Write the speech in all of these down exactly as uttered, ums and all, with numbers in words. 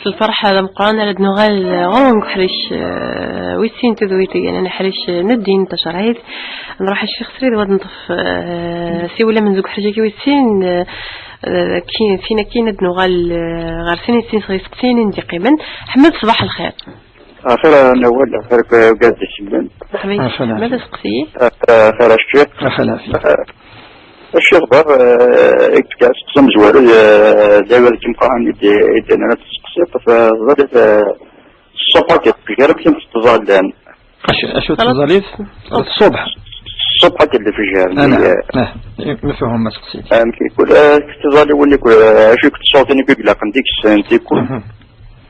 Lferḥ d ameqqran ara d-nuɣal ɣur-wen deg uḥric, eh, wis sin tudwit, yani, ḥric, eh, n ddin tacerɛit. Nruḥ a Ccix Srid, wad nṭef, eh, siwel amenzu deg uḥric-agi wis sin, eh, eh, ki-, tin akkin ad d-nuɣal, eh, ɣer sin, sin sɣi seqsiyen i d-iqqimen. Ḥmed, ṣbaḥ lxir. Axir a Nawal, axir a ugad isellan. Merḥba yes-k. Ḥmed, aseqsi. Axir a Ccix. Axir a Ccix. Ccix bar, eh, i yefka aseqsi amezwaru, eh, d awal kan meqqran i d-, i d-nnan ad teseqsiḍ, f-, ẓalit, eh, ṣṣuḥ akked lefjer amek i ten-tettẓallam. Acu, acu tettẓallit? Ṣṣuḥ. Ṣṣuḥ akked lefjer. Ah, naɛam, eh, naɛam. Mefhum, ma teqsiḍ. Amek i kul, eh, tettẓalli win i kul, eh, acu i kul ṣṣuṛtin i kul ilaqen deg-sen, di kul. Mhm.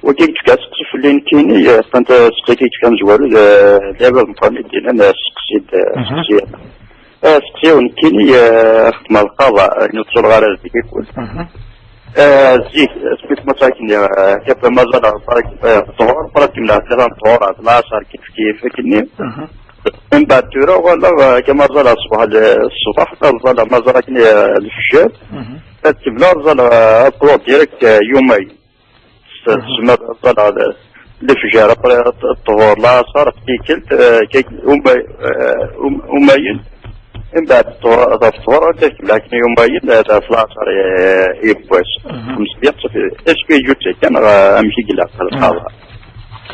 Wagi i yefka aseqsi fell-i nekkini, eh, ṭṭant aseqsi i yefka amezwaru, eh, d awal meqqran i d-nnan, eh, seqsi-d, eh, mhm, seqsi-a. Eh, seqsi-a nekkini, eh, xedmeɣ lqaḍa, eh, ur ttẓalliɣ ara zik i kul. Mhm. Eh, zik, smiṭ ma ttaken, eh, kif ma ẓalleɣ, eh, ṭṭhur, ṭṭhur, tlata n ṭṭhur, ɛad lɛaṣer, kif, kif, akkenni. Mhm. Mbeɛd tura, walaɣ, eh, kif ma ẓalleɣ ṣṣbeḥ, eh, ṣṣbeḥ, ma ẓalleɣ, ma ẓalleɣ akken, eh, lefjer. Mhm. Ad kemmleɣ, ẓalleɣ, eh, ad ṭṭhur direct, eh, yumay. Mhm. Tsemma, ẓalleɣ, eh, lefjer, après, ṭṭhur, lɛaṣer, tikkelt, eh, kik-, umay-, eh, um-, umayen. Mbeɛd ɣef ṭṭhur, ad tkemmel akken i umayen, eh, ɣef lɛaṣer, eh, yiwwas. Mhm. Xems dqiq, ṣafi. Est-ce que yut kan, eh, amek i ilaq lqaḍa? Mhm.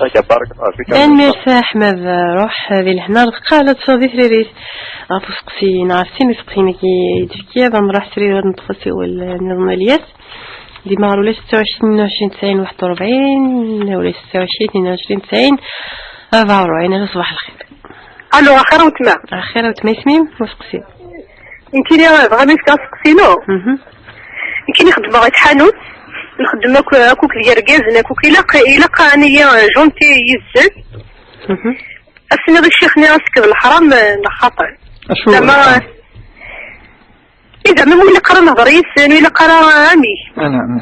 Akka, barakallahu fik. Tanemmirt a Ḥmed, ruḥ di lehna, ar tqal ad tesɛuḍ di tririt. Ɣef useqsi, neɣ ɣef sin iseqsiyen-agi i d-tefkiḍ, ad nruḥ srid ad neṭṭef asiwel, eh, niḍen Ilyas. Dima ɣer ula setta u ɛecrin, tnin u ɛecrin, tesɛin, waḥed u rebɛin, ula setta u ɛecrin, tnin u ɛecrin, tesɛin, rebɛa u rebɛin. Alo, ṣbaḥ lxir. Alo, axir a weltma. Axir a weltma, isem-im, aseqsi. Nekkini bɣiɣ ad k-fkeɣ aseqsi-inu. Mhm. Nekkini xeddmeɣ di tḥanut, nxeddem akk, akk akked yergazen, akk, akk ilaq, ilaq ad nili gentil yid-sen. Mhm. Ad s-tiniḍ i ccix-nni ad s-tefkeḍ leḥram, eh, neɣ xaṭi. Acu? Zɛma, eh, zɛma ma ilaq ara nehder yid-sen, ur ilaq ara amek? Ah, naɛam.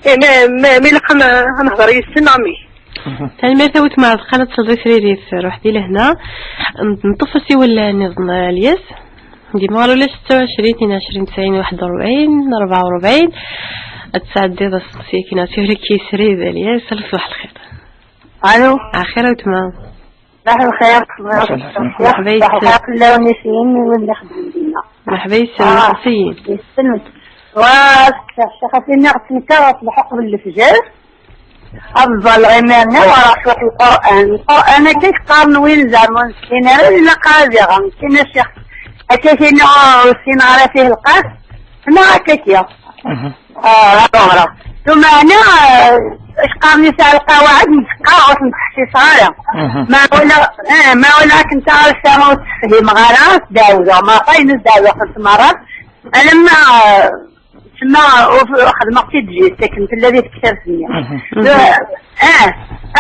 Eh, ma, ma, ma ilaq ad n-, ad nehder yid-sen neɣ amek? Mhm. Tanemmirt a weltma Ɛebdeqqa, ad tesleḍ i tririt, ruḥ di lehna. N-, neṭṭef asiwel nniḍen, Ilyas. Dima ɣer ula setta u ɛecrin, tnin u ɛecrin, tesɛin, waḥed u rebɛin, rebɛa u rebɛin. Ad tesɛeddiḍ aseqsi akken ad t-yurik yesrid Ilyas, alo ṣbaḥ lxir. Alo. Axir a weltma. Ṣbaḥ lxir. Ṣbaḥ lxir. Merḥba yes-k. Ṣbaḥ lxir fell-awen i sin, i wid ixeddmen dinna. Merḥba yes-k, ah, aseqsi-yi. Yesselmed. Wa, ccix, ad iniɣ ttenkareɣ ṣṣbeḥ uqbel lefjer. Ad ẓẓalleɣ imir-nni, waraɣ cwiṭ Lqur'an. Lqur'an akka i qqaren win zeɛma ur nessin ara, ilaq ara ad iɣer. Nekkini a ccix, akka kini ur ssineɣ ara fih lqas, neɣ akka kya. Mhm. Ah, ad ɣreɣ. Tumeɛna, ah, qqaren yesɛa lqawaɛid, nekk qqareɣ ur ten-ttḥessiseɣ ara. Mhm. Ma wala, eh, ma wala akken taɣawsa ur tt-fhimeɣ ara, ad s-d-ɛawdeɣ. Maɣef ay n-, ad s-d-ɛawdeɣ xemt merrat? Alamma, ah, tsemma, ur f-, xedmeɣ-tt-id jis akken tella di tektabt-nni. Mhm. Eh, eh,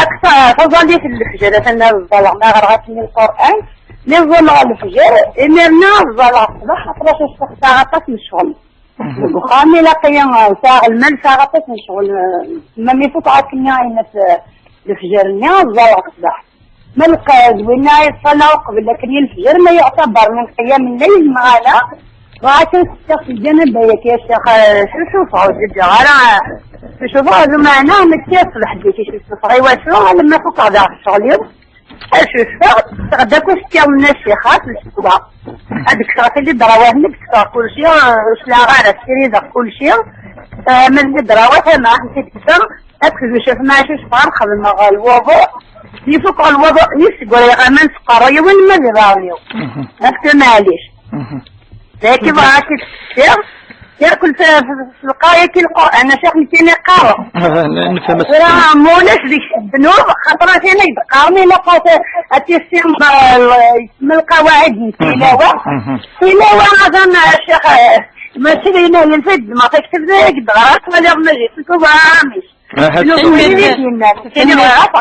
akk ta-, taẓallit n lefjer, atan ad ẓẓalleɣ, ma ɣreɣ akken Lqur'an, mi ẓẓalleɣ lefjer, imir-nni ad ẓẓalleɣ ṣṣbeḥ, aṭas aṭas n ccɣel. Mhm. Deg uxxam ilaq-iyi, eh, sɛiɣ lmal, sɛiɣ aṭas n ccɣel, eh, ma mi fukeɣ akken ayen at, eh, lefjer-nni, ad ẓẓalleɣ ṣṣbeḥ. Ma lqad winna yeṣṣala uqbel akken i lefjer, ma yuɛtabar min qiyam lleyl neɣ ala, dɣa akken tefkiḍ s lǧanab ayaki a ccix, eh, cucufeɣ, ur ǧǧiɣ ara, eh, cucufeɣ, d umeɛna, mačči ṣṣbeḥ-agi i cucufeɣ, i wacu, alamma fukeɣ daɣ ccɣel-iw, ad cucfeɣ, ɣed akk isekkiḍen n ccixat, d sswa. Ad kkseɣ tilidrawatin, ad kkseɣ kulci, ur sliɣ ara, ssirideɣ kulci. Eh, ma tilidrawatin, ma aḥen t-id-kkseɣ, ad kkseɣ caf maɛcic, xedmeɣ lwuḍu. Mi fukeɣ lwuḍu, mi sgurayeɣ aman s qerruy-iw, ma d iḍarren-iw. Mhm. Ad kkseɣ maɛlic. Mhm. Dagi bɣiɣ ad k-id-ssiɣ. Yakk f-, f-, f-, lqayen-agi Lqur'an, a ccix, nekkini qqareɣ. Ah, n-, nefhem. Tura, ma ulac deg-s ddnub, xaṭer akken ay d-qqaren, ilaq ad, ad tissineḍ, eh, l-, yesma lqawaɛid n tilawa. Mhm. Tilawa, atan, a ccix, eh, mačči d ayen ay yelfa, ddmeɣ taktabt, ay d-ɣriɣ, twaliḍ ma jis, tuba, amek. Aha, tanemmirt. Tanemmirt.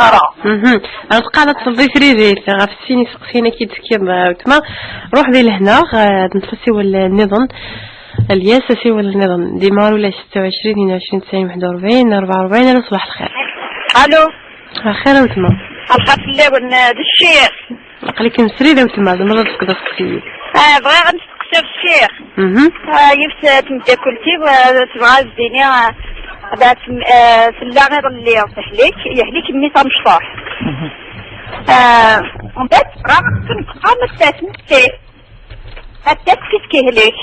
Mhm. Ar tqal ad tfeḍ di tririt ɣef sin iseqsiyen-agi d-tefkiḍ, a weltma. Ruḥ di lehna, eh, ad neṭṭef asiwel nniḍen. Ilyas, asiwel nniḍen. Dima ɣer ula setta u ɛecrin, tnin u ɛecrin, tesɛin, waḥed u rebɛin, rebɛa u rebɛin, alo ṣbaḥ lxir. Alo. Axir a weltma. Lxir fell-awen, eh, d ccix. Aql-ikem srid a weltma, tzemreḍ ad tefkeḍ aseqsi-ik. Ah, bɣiɣ ad nesteqsi ccix. Mhm. Ah, yiwet, eh, tmeddakelt-iw, eh, tebɣa ad d-tini, eh, Bɛed, eh, tella iḍelli tehlek, yehlek mmi-s amecṭuḥ. Eh, mbeɛd dɣa teqqim deg uxxam ad d-tas nettat. Ad d-tas kif kehlek.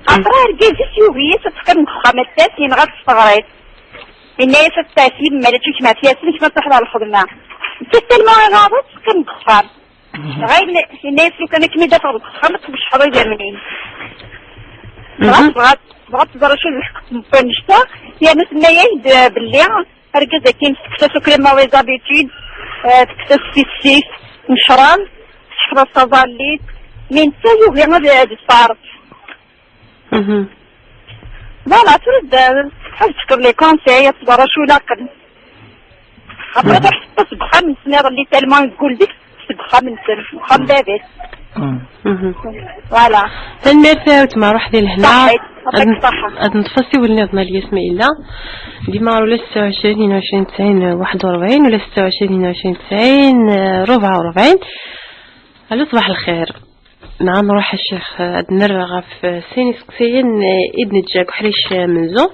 Axaṭer argaz-is yugi-as ad teqqim deg uxxam ad d-tas, yenɣa-tt s teɣrit. Yenna-yas ad d-tas yemma, mačči kemm ad t-yasen, kemm ad truḥeḍ ɣer lxedma. Nettat talma iɣaḍ-itt, teqqim deg uxxam. Dɣa yenna-, yenna-yas lukan akken i d-afeɣ deg uxxam ad tmecḥeḍ idammen-im. Dɣa tebɣa, tebɣa ad tẓer acu d lḥeqq n wannect-a, yerna tenna-yak-d belli argaz akin tekkes-as akk les mauvaises habitudes, eh, tekkes-as tissit n ccrab, tecḥeḍ-as taẓallit, mi netta yugi ad, ad yesteɛref. Voilà, tura d, ad tekker les conseils, ad tẓer acu ilaqen. Après, ruḥ teṭṭes deg uxxam-nsen iḍelli, tellement yeggul deg, deg uxxam-nsen, uxxam baba-s. Voilà. Tanemmirt a weltma, ruḥ di lehna. Ṣaḥit, ad, ad neṭṭef asiwel nniḍen a Lyas ma yella. Dima ɣer ula setta u ɛecrin, tnin u ɛecrin, tesɛin, waḥed u rebɛin, ula setta u ɛecrin, tnin u ɛecrin, tesɛin, rebɛa u rebɛin. Alo, ṣbaḥ lxir. Nɛam, ruḥ a ccix, ad nerr ɣef sin iseqsiyen i d-neǧǧa deg uḥric amenzu.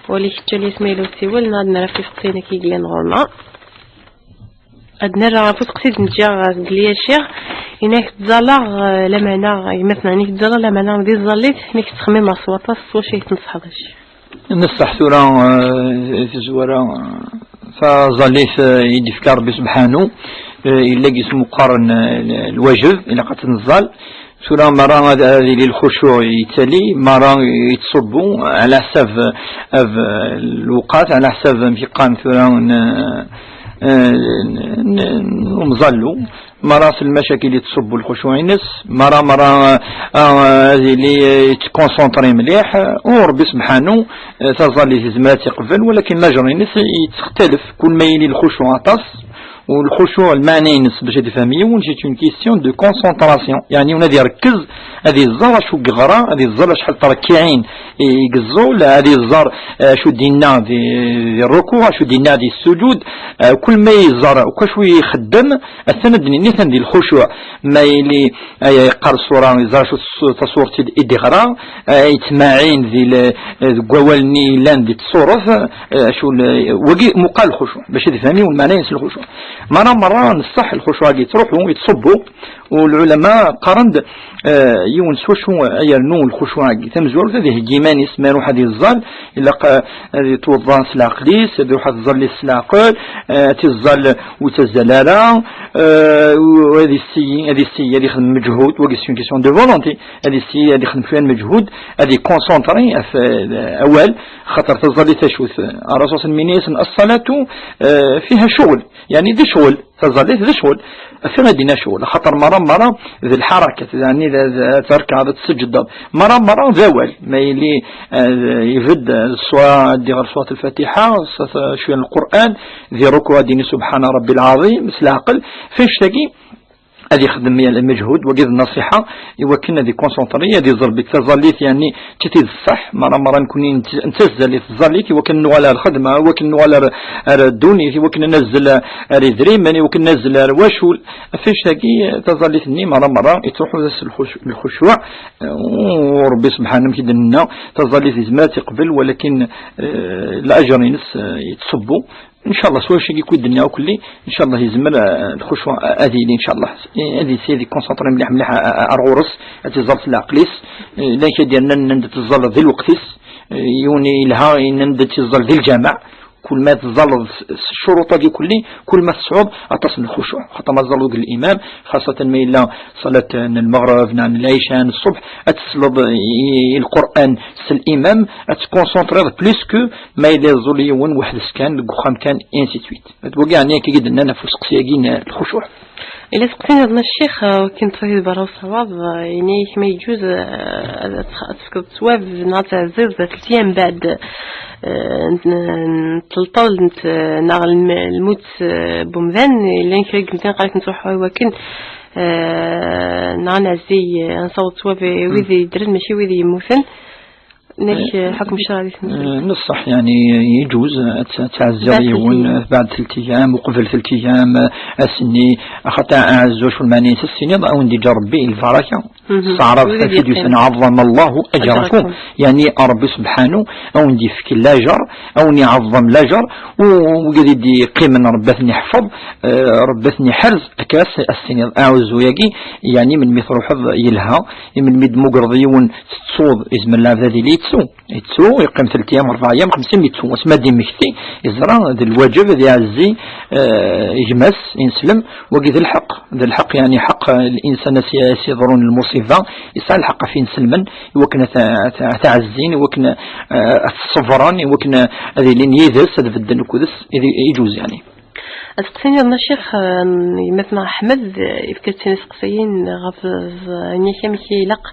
Wali kečč a Lyas ma yella usiwel, neɣ ad nerr ɣef iseqsiyen-agi yellan ɣur-neɣ. Ad nerr ɣef useqsi d-neǧǧa deg Lyas, a ccix. Inak tẓalleḍ, eh, lameɛna, gma-tneɣ, inak tẓalleḍ lameɛna di tẓallit, inak tettxemmimeḍ s waṭas, s wacu ay tneṣḥeḍ a ccix? Nṣeḥ tura, eh, tazwara, eh, taẓallit, eh, i d-ifka Rebbi subḥanu, eh, illa deg isem uqqaren, eh, lwajeb, ilaq ad tt-neẓẓal. Tura mara ad, ad yili lxucuɛ yettali, mara yettṣubbu, ɛla ḥsab, eh, lewqat, ɛla ḥsab amek iqqan tura n, eh, n, n, n umẓallu. Mara s lmacakil yettṣubbu lxucuɛ-ines, mara, mara, ah, ah, ad yili, eh, yettkonsenṭri mliḥ, eh, u Rebbi subḥanu, eh, taẓallit yezmer ad tt-iqbel, walakin lajr-ines yettextalef, kul ma yili lxucuɛ aṭas, u lxucuɛ lmeɛna-ines bac ad ifhem yiwen, c'est une question de concentration, yeɛni yiwen ad irekkez, ad iẓer acu yeɣra, ad iẓer acḥal n tṛekkiɛin i, i yeẓẓul, ad iẓer, eh, acu d-yenna di, di rrukuɛ, acu d-yenna di ssuǧud, eh, kul ma yeẓer akk acu ixeddem, atan ad d-nini atan di lxucuɛ. Ma yili, eh, yeqqar ṣṣura, yeẓra acu s-, taṣurt i d-, i d-iɣra, eh, yettmaɛin di le-, deg wawal-nni yellan di tṣuret, eh, acu le-, wagi muqal lxucuɛ, bac ad ifhem yiwen lmeɛna-ines lxucuɛ. Mara, mara, nṣeḥ lxucuɛ-agi yettruḥu, yettṣubbu, u lɛulama qqaren-d, eh, yiwen s wacu ad yernu lxucuɛ-agi. Tamezwarut, ad iheggi iman-is, ma iruḥ ad yeẓẓal, ilaq, eh, ad yettweḍḍa s leɛqel-is, ad iruḥ ad tẓallit s leɛqel, eh, ad tiẓẓal ur ttazzal ara, eh, u ad yessiyi, ad yessiyi, ad yexdem meǧhud, wagi c'est une question de volonté, ad yessiyi, ad yexdem cwiya n meǧhud, ad yekkonsenṭri ɣef, eh, awal, xaṭer taẓallit acu-t, Ṛṛasul s-, yenna-yasen, "As-salatu, eh, fiha ccɣel", yeɛni d ccɣel, taẓallit d ccɣel, ɣef i ɣ-d-yenna ccɣel, xaṭer mara, mara d lḥarakat, yeɛni d, d, ad trekɛeḍ, ad tseǧǧdeḍ, mara, mara d awal, ma yili, eh, ibedd, eh, ṣṣura, ad d-iɣer ṣṣurat Lfatiḥa, ṣṣurat, eh, cwiya n Lqur'an, di rrukuɛ ad d-yini subḥana rabbi lɛaḍim, s leɛqel, f annect-agi, ad yexdem yal lmeǧhud, wagi d nnṣiḥa, i wakken ad ikonsenṭri, ad iẓer belli taẓallit, yeɛni, d tid ṣṣeḥ, mara, mara nekni nett-, nettazzal i tẓallit, i wakken nuɣal ar lxedma, i wakken nuɣal ar, ar ddunit, i wakken ad nazzel ar idrimen, i wakken ad nazzel ar wacul. F annect-agi, taẓallit-nni, mara, mara, yettruḥu s lxuc-, lxucuɛ, u Rebbi subḥanahu amek i d-nenna, taẓallit yezmer ad tt-iqbel, walakin, eh, lajer-ines, eh, yettṣubbu. Ncallah, s wacagi akk i d-nniɣ akkelli, ncallah yezmer, eh, lxucuɛ, eh, ad yili, ncallah. Eh, ad yessired, ad yekkonsenṭri mliḥ, mliḥ, eh, eh, ar ɣur-s, ad t-iẓer s leɛqel-is. Eh, llan kra d-yernan, nnan-d ad teẓẓaleḍ di lweqt-is. Eh, yiwen yelha, yenna-d ad teẓẓal di lǧameɛ. Kul ma teẓẓaleḍ s, s ccuruṭ-agi kulli, kul ma tesɛuḍ aṭas n lxucuɛ. Xaṭer ma teẓẓaleḍ deg limam, xaṣṣatan ma yella ṣṣalat n lmeɣreb, neɣ n lɛica, n ṣṣbeḥ, ad tesleḍ i, i Lqur'an s limam, ad tekkonsenṭriḍ plus que ma yella yeẓẓul yiwen weḥd-s kan, deg uxxam kan, et ainsi de suite. D wagi, ɛni, akka i d-nnan ɣef useqsi-agi n lxucuɛ. Ila seqsi nniḍen a ccix, eh, wakken tṛuḥ di berra uṣawaḍ, eh, ini-ak ma yeǧǧuz, eh, ad, ad tx-, ad tefkeḍ ttwab neɣ ad tɛezziḍ tlata yyam mbeɛd, eh, n, n, n tleṭṭal n t-, neɣ lm-, lmut, eh, n wemdan, llan kra n yemdanen qqaren-ak nettruḥ i wakken, eh, neɣ ad nɛezzi, eh, ad nṣaweḍ ttwab i wid yeddren, mačči wid yemmuten. Nek, eh, ḥukm ccṛeɛ di tmezwarut. Eh, neṣṣeḥ, yeɛni, yeǧuz ad t-, ad tɛezziḍ yiwen, eh, tbeɛd telt ayyam, uqbel telt ayyam, eh, ass-nni, axaṭer aɛezzu, acu lmeɛna-ines, ad s-tiniḍ, a wen-d-iǧǧ Rebbi lbaraka. Ṣṣeɛrab, wid i d-yeqqim. Ɛeḍḍama Allahu aǧrakum. Aǧrakum. Yeɛni, Rebbi subḥanu, a wen-d-yefk lajer, a wen-iɛeḍḍem lajer, u, u wid i d-yeqqimen, Rebbi ad ten-iḥfeḍ, eh, Rebbi ad ten-iḥerz, akka as-, as-tiniḍ, aɛuzzu-yagi, yeɛni, melmi truḥeḍ yelha, i melmi d-tmugreḍ yiwen, tettuḍ, izmer lɛebd ad yili yettu. Yettu, yeqqim telt ayyam, rebɛa ayyam, xemsa ayyam, yettu. Asmi ad d-immekti, yeẓra d lwaǧeb ad iɛezzi, eh, gma-s, ineslem, wagi d lḥeqq. D lḥeqq, yeɛni, ḥeqq, eh, linsan as-, as-iḍrun lmuṣiba, yesɛa lḥeqq ɣef inselmen, i wakken ad t-, ad t-, ad t-ɛezzin, i wakken, eh, ad t-ṣebren, i wakken ad ilin yid-s, ad bedden akked-s, i di-, iǧuz, yeɛni. Aseqsi nniḍen, a Ccix, eh, n gma-tneɣ Ḥmed, eh, yefka-d sin iseqsiyen ɣef ẓ-, amek, amek i ilaq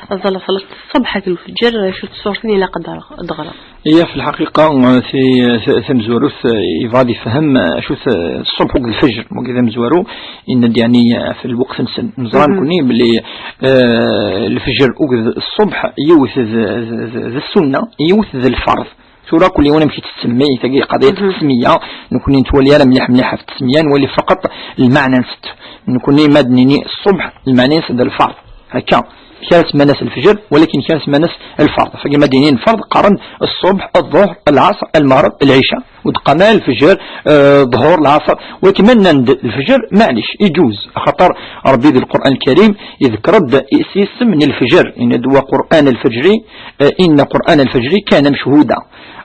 ad ẓalleɣ ṣṣalat ṣṣbeḥ akked lfeǧǧer, acu n tṣurtin ilaq ad ɣ-, ad ɣreɣ? Iya, fi lḥaqiqa, eh, ti-, ti-, tamezwarut, eh, yebɣa ad yefhem, eh, acu t-, ṣṣubḥ akked lfeǧr, wagi d amezwaru, yenna-d, yeɛni, eh, ɣef lweqt-nsen. Neẓra nekkni belli, eh, lfeǧr akked ṣṣubḥ, yiwet d, d, d, d ssunna, yiwet d lferḍ. Tura kul yiwen amek i tettsemmi, tagi qadiyat ttesmiya, nekkni nettwali ara mliḥ mliḥ ɣef ttesmiya, nwali faqat lmeɛna-nsent. Nekkni ma d-nini ṣṣubḥ, lmeɛna-ns d lferḍ. Akka, kra semman-as lfeǧr, walakin kra semman-as lferḍ. Fagi ma d-inin lferḍ, qqaren ṣṣubḥ, ḍḍuhr, lɛaṣr, lmeɣreb, lɛica. Ur d-qqaren ara lfeǧr, eh, ḍhur, lɛaṣr. Walakin ma nnan-d lfeǧr, maɛlic, iǧuz. Axaṭer Rebbi di Lqur'an Lkarim iḍekr-d s yisem n lfeǧr. Yenna-d: "Wa Qur'an al-fajri, eh, inna Qur'an al-fajri kana mechhuda."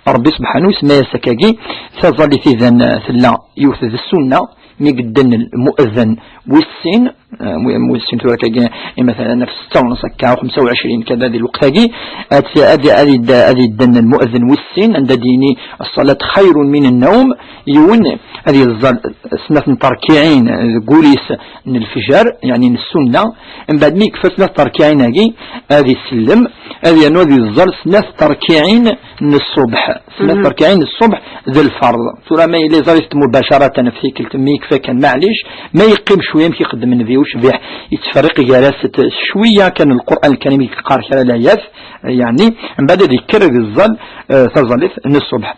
Ṛebbi subḥanu isemma-yas akkagi. Taẓallit idan, eh, tella yiwet d ssunna, mi yedden lmu'ezzin wis sin, eh, mu-, wis sin tura akkagi, i, matalan, ɣef setta u nṣ akka, xemsa u ɛecrin kada di lweqt-agi, ad, ad, ad, yed-, ad yedden lmu'ezzin wis sin, anda d-yini: "Ṣṣalat xayrun min nnawm", yiwen ad yeẓẓal snat n terkiɛin deg wul-is n lefjer, yeɛni n ssunna, mbeɛd mi yekfa snat terkiɛin-agi, ad isellem, ad yernu ad yeẓẓal snat terkiɛin n ṣṣubḥ. Snat terkiɛin n ṣṣubḥ d lferḍ. Tura ma yella yeẓra-t mubacaratan ɣef tikkelt, mi yekfa kan, maɛlic, ma yeqqim cwiya, amek ixeddem Nnbi ucbiḥ, yettferriq gar-as cwiya kan Lqur'an Lkarim i yeqqar kra layat, yeɛni, mbeɛd ad yekker ad yeẓẓal, eh, taẓallit n ṣṣubḥ.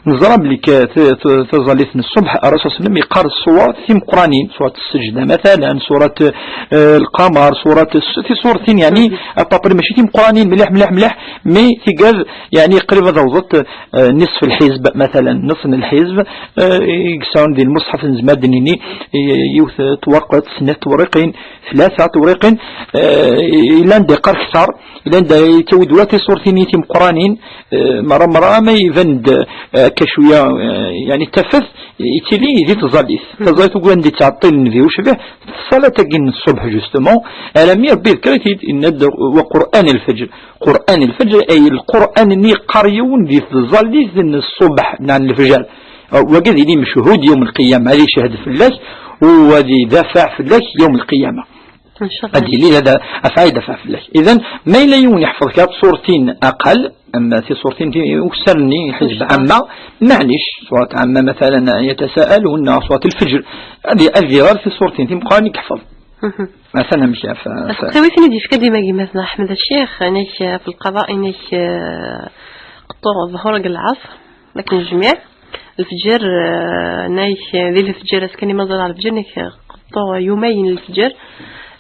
Neẓra belli k-, t-, t-, taẓallit n ṣṣubḥ, Ṛṛasul sallam yeqqar ṣṣurat timeqqranin, ṣṣurat Sseǧda, matalan, ṣṣurat, eh, Lqamer, ṣṣurat s-, tiṣurtin, yeɛni, à peu près mačči timeqqranin mliḥ, mliḥ, mliḥ, mais tigad, yeɛni, qrib ad awḍent, eh, nisf lḥizb, matalan, nṣ n lḥizb, eh, i yesɛun di lmuṣḥaf, nezmer ad d-nini, eh, yiwet twerqet, snat tewriqin, tlata tewriqin, eh, yella anda yeqqar kter, yella anda yettawi-d ula tiṣurtin timeqqranin, eh, merra, merra, ma iban-d, eh, akka cwiya, eh, yeɛni tafat, yettili di tẓallit. Taẓallit ugar anda yettɛeṭṭil Nnbi ucbiḥ, ṣṣalat-agi n ṣṣubḥ, justement, alammi Ṛebbi yeḍker-it-id, yenna-d: "Wa Qur'an al-fajr." Qur'an al-fajr, ay Lqur'an-nni yeqqar yiwen di tẓallit n ṣṣubḥ, neɣ n lefjer. Wagi ad yili mechhud yawm lqiyama, ad icehhed fell-ak, u ad idafeɛ fell-ak yawm lqiyama. Ad yili hada, ad idafeɛ fell-ak. Idan, ma yella yiwen yeḥfeḍ kra tṣurtin aqal, am tiṣurtin ti-, ukessar-nni, ḥizb ɛamma, maɛlic, ṣṣurat ɛamma, matalan, yatasaalun, neɣ ṣṣurat lfeǧr, ad, ad iɣer tiṣurtin timeqqranin i yeḥfeḍ. Atan amek, ɣef, ɣef. Aseqsi-wi tin i d-yefka dima gma-tneɣ Ḥmed Ccix, inek, eh, fi lqaḍa, inek, eh, qeṭṭuɣ ḍhur akked lɛaṣr, akken jmiɛ. Lefjer, eh, inek, eh, di lefjer, ass kan i ma ẓriɣ lefjer, inek, eh, qeṭṭuɣ yumayen lefjer,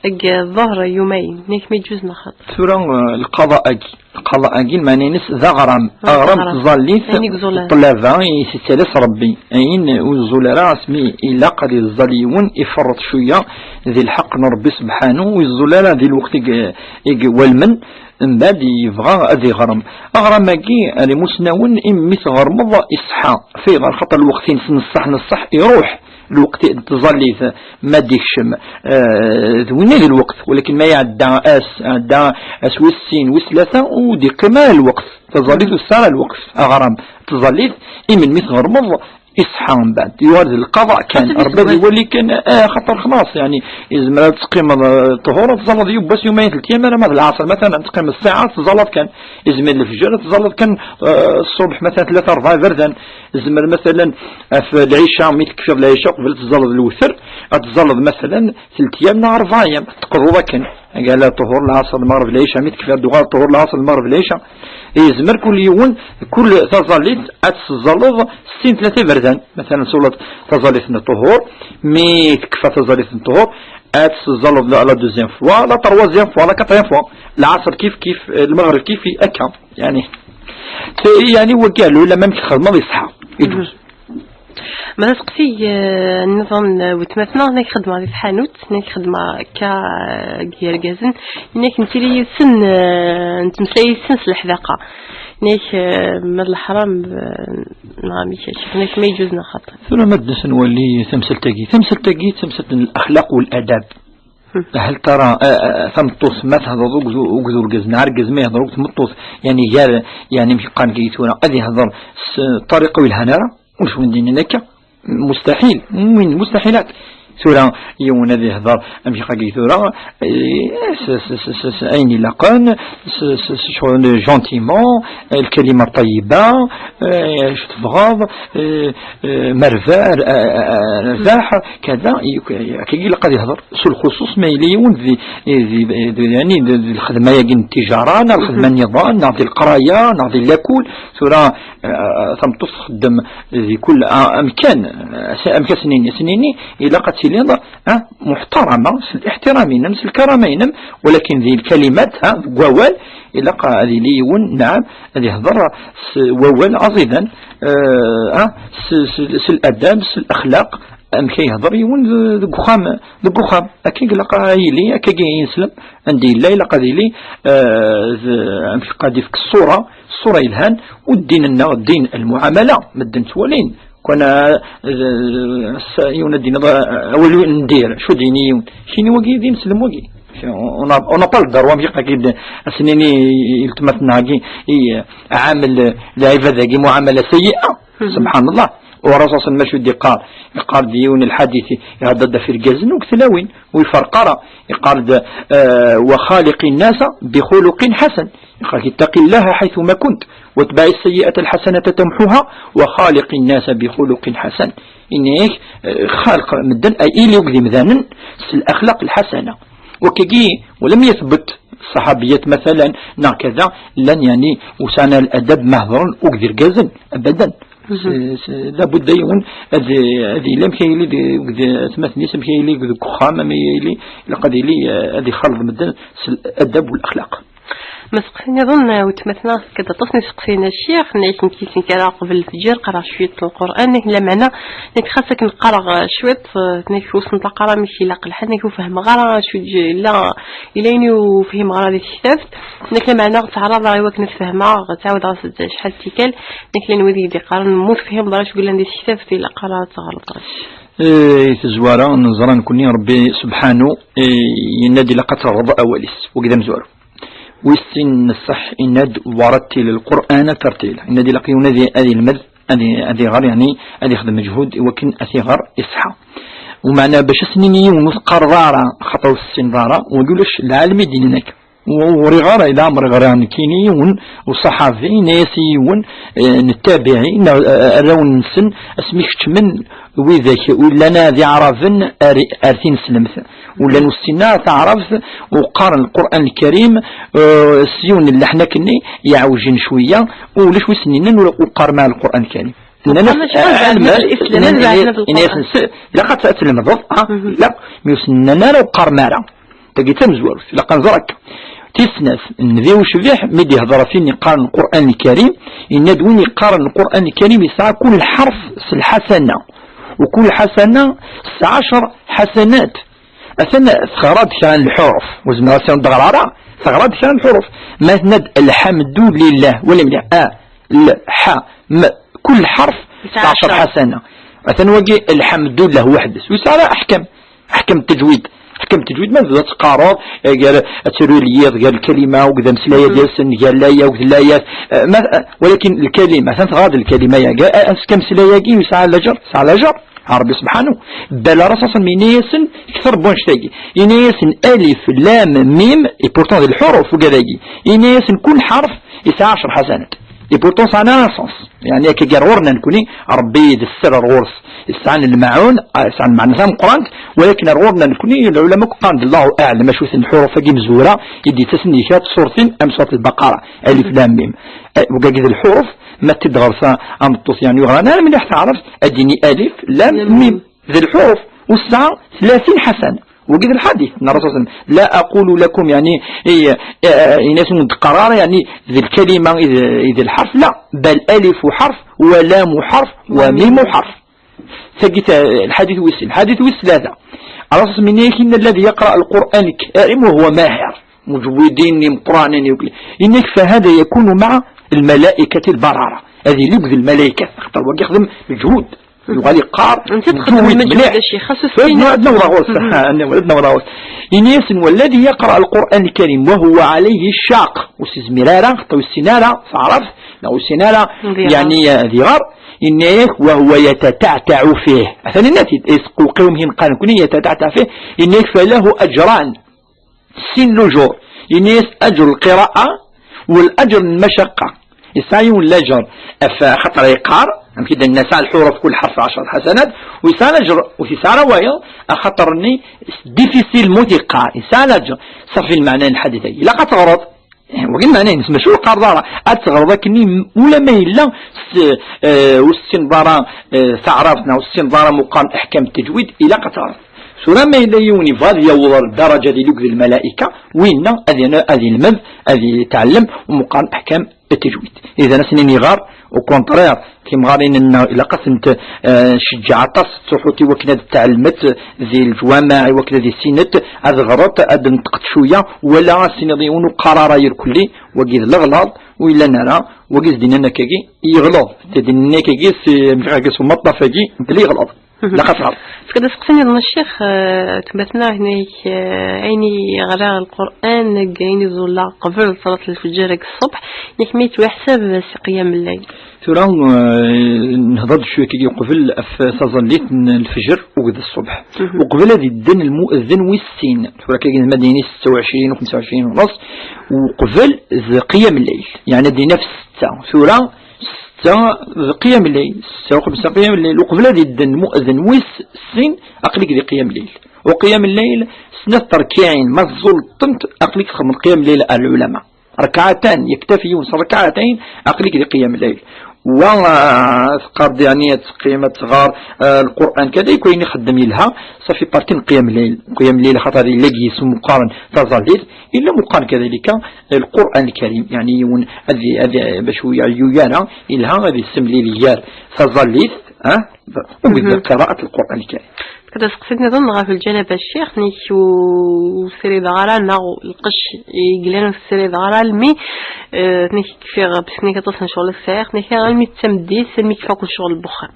deg ḍher yumayen, inek ma yeǧǧuz neɣ xaṭi. Tura, eh, lqaḍa-agi, lqaḍa-agi, lmeɛna-ines d aɣram. Ah, aɣram d aɣram. Tẓallit, ayen i yeẓẓul ara. Ṭṭlaba i s-yettalas Ṛebbi. Ayen ur yeẓẓul ara, asmi ilaq ad yeẓẓal yiwen, iferreṭ cwiya di lḥeqq n Ṛebbi subḥanu, ur yeẓẓul ara di lweqt i g-, i iwalmen, mbeɛd yebɣa ad iɣrem. Aɣram-agi, ar imusnawen, imi mi tɣermeḍ, iṣeḥḥa. Ayɣer? Xaṭer lweqt-ines neṣṣeḥ, neṣṣeḥ, iruḥ. Lweqt n tẓallit ma d-ikcem, eh, d winna d lweqt, walakin ma iɛedda ass, ɛedda ass wis sin, wis tlata, ur d-iqqim ara lweqt. Taẓallit ur tesɛi ara lweqt. Aɣram n tẓallit, imen mi tɣermeḍ, iṣeḥḥa mbeɛd. Yuɣal d lqaḍa kan. Ṛebbi ad iwali kan, eh, xaṭer xlaṣ, yeɛni, izmer ad teqqimeḍ, eh, ṭhur, ad tẓalleḍ yiwwas yumayen telt ayyam, alamma d lɛaṣer, matalan, ad teqqimeḍ ssaɛa, ad tẓalleḍ kan. Izmer lefjer, ad tẓalleḍ kan, eh, ṣṣubḥ, matalan, tlata, ṛebɛa iberdan. Izmer, matalan, ɣef lɛica, mi tekfiḍ lɛica, uqbel ad tẓalleḍ lewter, ad tẓalleḍ, matalan, telt ayyam neɣ ṛebɛa ayyam, teqḍuḍ akken. Qal ṭuhur lɛaṣer, lmeɣreb, lɛica, mi tekfa ad d-uɣal ṭuhur lɛaṣer, lmeɣreb, lɛica. Yezmer kul yiwen, kul taẓallit ad tseẓẓaleḍ sin tlata iberdan. Matalan, tzaleḍ taẓallit n ṭuhur, mi tekfa taẓallit n ṭuhur, ad tseẓẓaleḍ la, la deuxième fois, la troisième fois, la quatrième fois. Lɛaṣer kif kif, lmeɣreb kif, akka. Yeɛni, t-, yeɛni, wagi, lula ma amek txedmeḍ, iṣeḥḥa. Iǧuz. Ma d aseqsi, eh, nniḍen, eh, weltma-tneɣ, nekk xeddmeɣ di tḥanut, nekk xeddmeɣ akka, eh, deg yergazen, nekk nettili yid-sen, eh, nettmeslay yid-sen s leḥdaqa. Nekk, eh, ma d leḥram, eh, neɣ amek akka, nekk ma yeǧuz neɣ xaṭi. Tura ma d-nsen wali tamsalt-agi. Tamsalt-agi d tamsalt n lexlaq u ladab. Hal tara, eh, eh, tameṭṭut ma tehḍeṛ akked u-, akked urgaz, neɣ argaz ma yehḍeṛ akked tmeṭṭut, yeɛni gar, yeɛni amek qqaren dagi tura, ad yehḍeṛ s ṭṭariqa ur yelhan ara? Ulac win d-yennan akka. Mustaḥil. Win mustaḥilat. Tura yiwen ad yehḍeṛ amek qqaren dagi tura, eh, s, s, s, s, s ayen ilaqen, s, s, s, s, gentiment, eh, lkalima ṭṭayyiba, eh, acu tebɣaḍ, eh, eh, merbeḥ, eh, eh, eh, rbeḥ, kada, i-, akkagi ilaq ad yehḍeṛ. S lxuṣuṣ ma yella yiwen di, di, di, di, yeɛni di, di lxedma-yagi n ttijara, neɣ lxedma nniḍen, neɣ di leqraya, neɣ di lakul. Tura, eh, tameṭṭut txeddem di kul, ah, amkan, eh, amek ad s-nini, ad s-nini, ilaq ad tiliḍ, ah, muḥtarama, s liḥtiram-inem, s lkarama-inem, walakin di lkalimat, ah, deg wawal, ilaq ad yili yiwen, naɛam, ad yehḍeṛ s wawal aẓidan, eh, ah, s, s, s ladab, s lexlaq, amek ay yehḍeṛ yiwen d-, deg uxxam, deg uxxam. Akka i ilaq ad yili, akka i ineslem, anda yella, ilaq ad yili, eh, d-, amek ad ifk ṣṣura, ṣṣura yelhan, u ddin-nneɣ, ddin lmuɛamala, medden ttwalin. Kan, eh, s-, yiwen ad d-yiniḍ, eh, awal n dir, acu d-yini yiwen? Kini wagi d ineslem wagi. On a, on a pas le droit, amek ad s-nini i weltma-tneɣ-agi, i, eh, ɛamel, eh, lɛibad-agi, muɛamala sayyi'a. Subḥan Allah. U Ṛṛasul صلى الله عليه وسلم acu d-iqqar? Iqqar-d yiwen lḥadit, iheddeṛ-d ɣef irgazen u deg tlawin, u iferreq ara. Iqqar-d, eh, وخالق الناس بخلق حسن. Iqqar-d: اتق الله حيثما كنت واتبع السيئة الحسنة تمحها وخالق الناس بخلق حسن. Ini-ak, eh, xaleq medden, ay, ili akked imdanen s laxlaq lḥasana. Wakagi, ولم يثبت ṣṣaḥabiyat, matalan, neɣ kada, llan, yeɛni, ur sɛan ara ladab ma hedṛen akked irgazen, abadan. S-, s-, labudda yiwen ad, ad yili amek ay yili deg, deg atmaten-is, amek ay yili deg uxxam, amek ay yili, ilaq ad yili, eh, ad ixaleḍ medden s ladab u laxlaq. Ma seqsi nniḍen, eh, weltma-tneɣ, tekka-d aṭas n iseqsiyen a ccix, nekk, nekk ara qbel lefǧir, qqareɣ cwiṭ n Lqur'an, nekk lameɛna, nekk xas akken qqareɣ, eh, cwiṭ, eh, nekk ur s-nṭaq ara amek ilaq lḥal, nekk ur fehmeɣ ara acu d-, yella, yella ayen ur fhimeɣ ara di tektabt, nekk lameɛna ttɛaraḍeɣ i wakken ad fehmeɣ, ttɛawdeɣ-as-d acḥal d tikkal, nekk llan wid i yi-d-iqqaren, ma ur tefhimeḍ ara acu yellan di tektabt, ilaq ara ad teɣreḍ. Eh, i tezwara, neẓra nekkni Ṛebbi subḥanu, eh, yenna-d ilaq ad teɣreḍ awal-is, wagi d amezwaru. Wis sin n ṣṣeḥ, yenna-d: ورتل القرآن ترتيلا. Yenna-d ilaq yiwen ad i-, ad ilmed, ad i-, ad iɣer, yeɛni ad ixdem meǧhud i wakken ad t-iɣer iṣeḥḥa. Umeɛna bac ad s-nini yiwen ur teqqareḍ ara, xaṭer ur tessineḍ ara, wagi ulac lɛalem i d-yennan akka. Ur ɣriɣ ara, ila ɛmer ɣriɣ nekkini yiwen uṣaḥabi, yenna-yas i yiwen, eh, n ttabiɛi, neɣ, eh, arraw-nsen, asmi keččmen widak ur llan ara d iɛraben ar, ar tineslemt, ur llan ur ssinen ara taɛrabt, u qqaren Lqur'an Lkarim, eh, s yiwen n llaḥen akkenni, yeɛwjen cwiya, ulac wi s-nnan ur, ur qqarem ara Lqur'an Lkarim. Nnan-as, mačči d lɛelm, nnan-as, ilaq ad, ad tlemdeḍ, ha? Ilaq, mi ur s-nnan ara ur qqarem ara. Tagi d tamezwarut, ilaq ad nẓer akka. Tis snat, Nnbi ucbiḥ, mi d-ihder ɣef win iqqaren Lqur'an Lkarim, yenna-d win iqqaren Lqur'an Lkarim yesɛa kul ḥerf s lḥasana, u kul ḥasana s ɛecr ḥasanat. Atan teɣra-d kra n lḥuruf, ur zmireɣ ad s-ɣreɣ ara, teɣra-d kra n lḥuruf. Ma tenna-d: الحمد لله, wali mliḥ, a, l, ḥa, m, kul ḥerf yesɛa ɛecr ḥasana. Atan wagi, الحمد لله weḥd-s, ur yesɛi ara aḥkam. Aḥkam n tajwid. Aḥkam n tajwid, ma tebda teqqareḍ, eh, gar, ad taruḍ lyiḍ, gar lkalima, akked ameslay ad yasen, gar layat, akked layat, eh, ma, eh, walakin lkalima, atan teɣra-d lkalima-yagi, eh, amek ameslay-agi yesɛa lajer, yesɛa lajer, a Ṛebbi subḥanu. Bal ara ṣaṣan yenna-yasen kter n wannect-agi. Yenna-yasen alif, lam, mim, et pourtant d lḥuruf, ugad-agi. Yenna-yasen kul ḥerf yesɛa ɛecr ḥasanat. Et pourtant, ça a un sens. يعني, akka gar ɣur-na nekni, Rebbi d sser ar ɣur-s. Yesɛan lmaɛun, ah, yesɛan lmeɛna tameqqrant, walakin ar ɣur-na nekni, lɛulama akk qqaren-d, Allahu aɛlam, acu-ten lḥuruf-agi imezwura, i d-yettasen di kra n tsurtin, am surat al-Baqara, alif, lam, mim. Eh, wagagi d lḥuruf, ma t-id-ɣer-s ameṭṭut, yani, ur yeɣran ara mliḥ taɛrabt, ad d-yini alif, lam, mim. D lḥuruf, u tesɛa tlatin ḥasana. Wagi d lḥadit n Rasul sallam. La aqulu lakum, yani, i, eh, ini-asen ur d-qqar ara, yani, d lkalima, i d, i d lḥerf, la. Bal alif ḥerf, wa lam ḥerf, wa mim ḥerf. Tagi ta-, lḥadit wis sin. Lḥadit wis tlata. Rasul sallam ini-ak, inna alladhi yaqra al-Qur'an al-karim wa huwa mahir. Mujwidin, imeqqranen, yukli. Ini-ak, fahada yakunu ma'a al-malaikati al-barara. Ad yili akked lmalaykat. Axaṭer wagi yexdem meǧhud. Yuɣal yeqqar, anta txeddem lmeǧhud mliḥ. A ccix, xas ur tessin ara. Ad nawḍeɣ ɣur-s. Mhm. Ad nawḍeɣ ɣur-s. Ini-asen, walladhi yaqra al-Qur'an al-karim wa huwa alayhi shaq. Ur s-izmir ara, xaṭer ur yessin ara taɛrabt, neɣ ur yessin ara, ad iɣer. Yani, ad iɣer. Ini-ak, wa huwa yatata'ta'u fih. Atan inna-t-id, isqewqiw mhin qan kuni yatata'ta'u fih. Ini-ak, falahu ajran. Sin lujur. Ini-as ajr lqira'a wal ajr n lmacaqqa. Yesɛa yiwen lajer ɣef xaṭer yeqqar, amek i d-nenna, yesɛa lḥuruf kul ḥerf ɛecra ḥasanat, u yesɛa lajer, u yesɛa ara wayeḍ, axaṭer-nni difficile mot yeqqar, yesɛa lajer. Ṣafi lmeɛna n lḥadit-agi. Ilaq ad teɣreḍ. Eh, wagi lmeɛna-ines, mačči ur qqareḍ ara. Ad teɣreḍ akkenni, ulamma yella s-, eh, ur tessineḍ ara, eh, taɛrabt, neɣ ur tessineḍ ara meqqar aḥkam n ttejwid, ilaq ad teɣreḍ. Tura ma yella yiwen yebɣa ad yaweḍ ar ddaraǧa ad yili akked lmalayika, winna ad yan-, ad yelmed, ad yetɛellem, u meqqar aḥkam n ttejwid. Idan ad s-nini ɣer, au contraire, timɣarin-nneɣ ilaq ad tent, eh, ncejjeɛ aṭas, ttruḥut i wakken ad tɛellmet di leǧwameɛ, i wakken ad issinent, ad ɣrent, ad nṭeqent cwiya, wala ad s-tiniḍ yiwen ur qqar ara irkelli, wagi d leɣlaḍ, ur yellan ara, wagi s-d-innan akkagi, yeɣleḍ. T-, d-innan akkagi, s-, mliɣ akkagi s umaṭṭaf-agi, belli yeɣleḍ. Mhm. Laqatar. Fkad aseqsi nniḍen a ccix, eh, tmatna hnak, eh, ayen i ɣriɣ Lqur'an, deg ayen i ẓulleɣ qbel ṣalat lfeǧǧer deg ṣṣbeḥ, yak mi yettwaḥsab s qiyam n llayl. Tura, eh, nehḍer-d cwiya kagi uqbel ɣef taẓallit n lfeǧǧer akked ṣṣbeḥ. Mhm. Uqbel ad idden lmu'ezzin wis sin. Tura kagi ma d-yini setta u ɛecrin u xemsa u ɛecrin u nus, uqbel d qiyam n llayl. Yeɛni ad d-yini ɣef setta. Tura, setta d qiyam n llayl, setta u xemsa qiyam n llayl. Uqbel ad idden lmu'ezzin wis sin, aql-ik di qiyam n llayl. U qiyam n llayl, snat terkiɛin, ma tẓulleḍ-tent, aql-ik txedmeḍ qiyam n llayl ar lɛulama. Rekɛatan, yaktafi yiwen s rekɛatayn, aql-ik di qiyam n llayl. Wa, ah, teqqar-d, yeɛni, ad teqqim, ad tɣar, ah, Lqur'an, kada, yakk ayen ixeddem yelha, ṣafi parti n qiyam n llayl. Qiyam n llayl, xaṭer yella deg-s meqqaren taẓallit, yella meqqaren kadalika Lqur'an Lkarim, yeɛni yiwen ad, ad, bac ur yeɛyu ara, yelha ad yessemlil gar taẓallit, ah, akked qiraat Lqur'an Lkarim. Kada aseqsi nniḍen ɣef lǧanaba a ccix, nek ur ssirideɣ ara, neɣ lqecc i yellan ur ssirideɣ ara, almi, eh, nek kfiɣ, parce que nek aṭas n ccɣel i sɛiɣ, nek almi d tameddit, almi kfiɣ kul ccɣel n wexxam.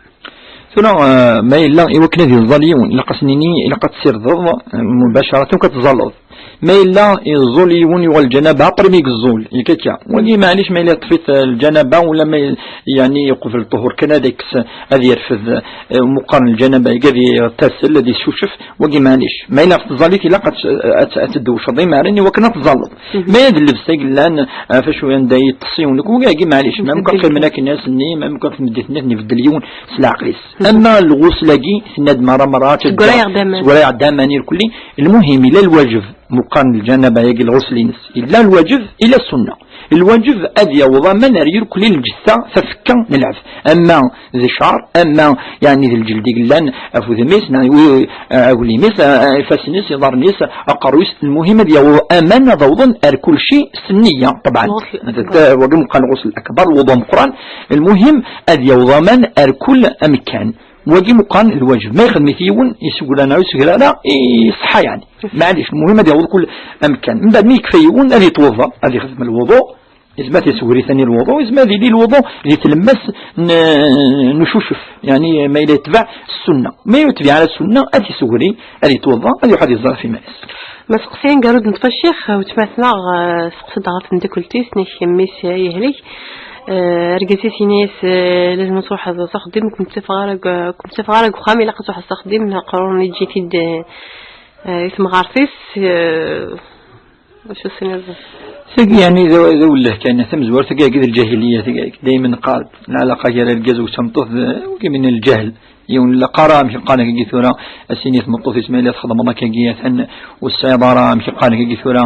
Tura, eh, ma yella i wakken ad iẓẓal yiwen, ilaq ad s-nini, ilaq ad tessirdeḍ, eh, mubacaratan, ad teẓẓaleḍ. Ma yella iẓẓul yiwen, yuɣal lǧanaba, après mi yeẓẓul, yak akka. Wagi, maɛlic, ma yella yeṭṭef-it, eh, lǧanaba, wala ma y-, yeɛni, yeqbel ṭṭuhur kan, ad ikkes, ad yerfed, eh, meqqar n lǧanaba, ad iɣtasel, ad icucef, wagi, maɛlic. Ma yella ɣef tẓallit, ilaq ad t-, ad t-, ad tdewceḍ imaren i wakken ad tẓalleḍ. Mhm. Ma d llebsa i yellan, eh, ɣef acu anda yeṭṭes yiwen, wagi, maɛlic. Ma mkun qqimen akken ass-nni, ma mkun ɣef tmeddit-nni, ad ibeddel yiwen s leɛqel-is. Mhm. Ama lɣusl-agi, tenna-d merra, merra, ad teggra-yaɣ-d aman. Teggra-yaɣ-d aman irkelli. Lmuhim, ila lwajeb. Meqqar n lǧanaba-agi, lɣusl-ines, illa lwajeb, illa ssunna. Lwajeb ad yaweḍ aman ar yirkelli n lǧetta, tafekka n lɛebd. Ama d cceɛr, ama, yeɛni, d lǧeld i yellan ɣef udem-is, neɣ i, aglim-is, a, a, ifassen-is, iḍarren-is, aqerruy-is, lmuhim ad yaweḍ aman ad awḍen ar kulci s nniya, ṭebɛen. Lɣusl akbar. D, wagi meqqar lɣusl akbar, lwuḍu ameqqran, lmuhim ad yaweḍ aman ar kul amekkan. Wagi meqqar lwajeb. Ma yexdem-it yiwen, yessegla neɣ ur yessegla ara, iṣeḥḥa yeɛni. Maɛlic, lmuhim ad yaweḍ kul amekkan. Mbeɛd mi yekfa yiwen, ad yettweḍḍa, ad yexdem lwuḍu, yezmer ad yessegri tani lwuḍu, yezmer ad yili lwuḍu di tlemmast n, n ucucef, yeɛni ma yella yetbeɛ ssunna. Ma ur yetbiɛ ara ssunna, ad yessegri, ad yettweḍḍa, ad iruḥ ad iẓẓal ɣef iman-is. Ma seqsi aneggaru d-neṭṭef a ccix, weltma-tneɣ, eh, seqsi-d ɣef tmeddakelt-is, nek mmi-s yehlek. Eh, argaz-is yenna-yas, eh, lazem ad truḥeḍ s axeddim, ur kem-ttafeɣ ara deg, ur kem-ttafeɣ ara deg uxxam, ilaq ad truḥeḍ s axeddim, neɣ aqrur-nni ǧǧet-it-id, eh, eh, i temɣart-is, eh, Acu s-nniḍen? Tagi, yeɛni, d, d awelleh kan, tamezwart-agi d lǧahiliya, tagi, daymen qqar lɛalaqa gar argaz u tameṭṭut d, d, d lǧahl. Yiwen la qqar amek qqaren akkagi tura, a s-ini tmeṭṭut-is ma yella txedmeḍ akkagi, atan ur tesɛiḍ ara amek qqaren akkagi tura,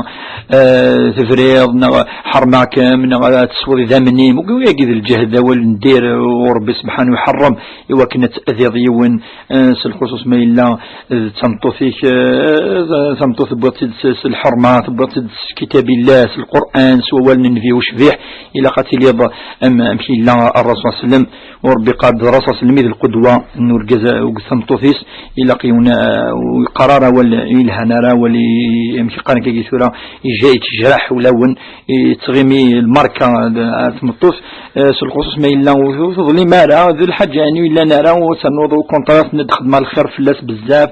eh, tebriḍ, neɣ ḥermeɣ-kem, neɣ ad tesweḍ idammen-im, wagi d lǧehd, d awal n dir, u Rebbi subḥanahu iḥeṛṛem, i wakken ad teɛdiḍ yiwen, eh, s lxuṣuṣ ma yella d tameṭṭut-ik, eh, tameṭṭut tewwiḍ-tt-id s, s lḥerma, tewwiḍ-tt-id s kitabillah, s Lqur'an, s wawal n Nnbi ucbiḥ, ilaq ad tiliḍ am, amek yella Ṛṛasul sallam, u Ṛebbi iqqar-d Ṛṛasul sallam i d lqudwa n urgaz akked tmeṭṭut-is, ilaq yiwen, eh, ur yeqqar ara awal yelhan ara, awal i, amek yeqqar akkagi tura, ija-, yettejraḥ ulawen, yettɣimi lmarka d, ar tmeṭṭut, eh, s lxuṣuṣ ma yella ur, ur teḍlim ara, d lḥaǧa yeɛni ur yellan ara, u ternuḍ au contraire tenna-d xedmeɣ lxir fell-as bezzaf,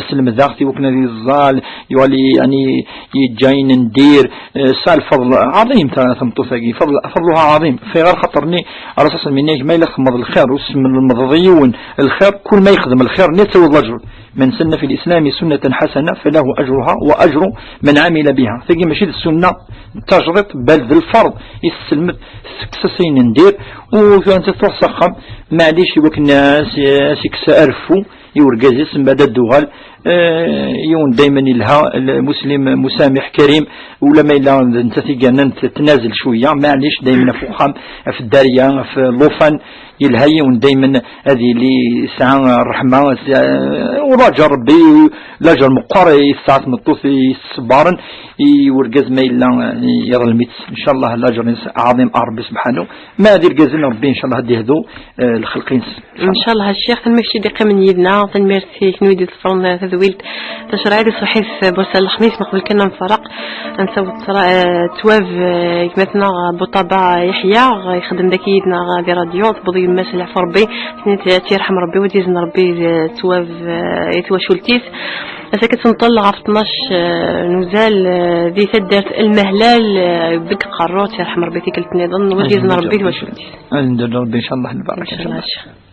selmdeɣ-t i wakken ad yeẓẓal, yuɣal yeɛni yeǧǧa ayen n dir, eh, tesɛa lfeḍl ɛaḍim ta-, tameṭṭut-agi, fadl-, fadluha ɛaḍim. Ɣef xaṭer-nni, Ṛṛasul sallam yenna-ak, ma yella txedmeḍ lxir, ur teslemdeḍ yiwen lxir, kul ma yexdem lxir-nni ad tawiḍ laǧr. من سن في الإسلام سنة حسنة فله أجرها وأجر من عمل بها. Tagi mačči d ssunna d tajdiṭ, bal d lferḍ i tesselmed, tekkes-as ayen n dir, u tura nettat truḥ s axxam, maɛlic, i wakken a s-, a s-ikkes areffu i urgaz-is, mbaɛd ad d-tuɣal, eh, yiwen daymen yelha, lmuslim musamiḥ karim, ula ma yella d nettat i yernan t-, tnazel cwiya, maɛlic, daymen ɣef uxxam, ɣef dderya, ɣef llufan, yelha yiwen daymen ad yili yesɛa ṛṛeḥma, eh, ulaǧer Rebbi, laǧer meqqer i tesɛa tmeṭṭut i yessebbaren i urgaz ma yella, eh, yeḍlem-itt. Ncallah laǧer-ines ɛaḍim a Rebbi subḥanahu. Ma d irgazen Rebbi ncallah ad d-ihdu, eh, lxelq-ines. Ncallah a Ccix, tanemmirt i d-iqqimen yid-neɣ, tanemmirt i kenwi d-iḍefren tadwilt tacerɛit di ṣṣeḥḥit n wass-a n lexmis, meqbel kan ad nfaraq. Ad nsaweḍ ttwab, eh, gma-tneɣ Buṭaba Yeḥya, ixeddem daki yid-neɣ di radyu, tewweḍ yemma-s leɛfu Rebbi, tenna-t ad tt-yerḥem Rebbi, u ad yezen Rebbi, eh, ttwab, eh, i twacult-is. Ass-agi ad tt-nṭel ɣef tnac, eh, n uzal, eh, di taddart Lmehlal, eh, deg Qerru, ad tt-yerḥem Rebbi tikkelt nniḍen, u ad yezen Rebbi i twacult-is. Ad ndur Rebbi, ncallah, lbaraka, ncallah.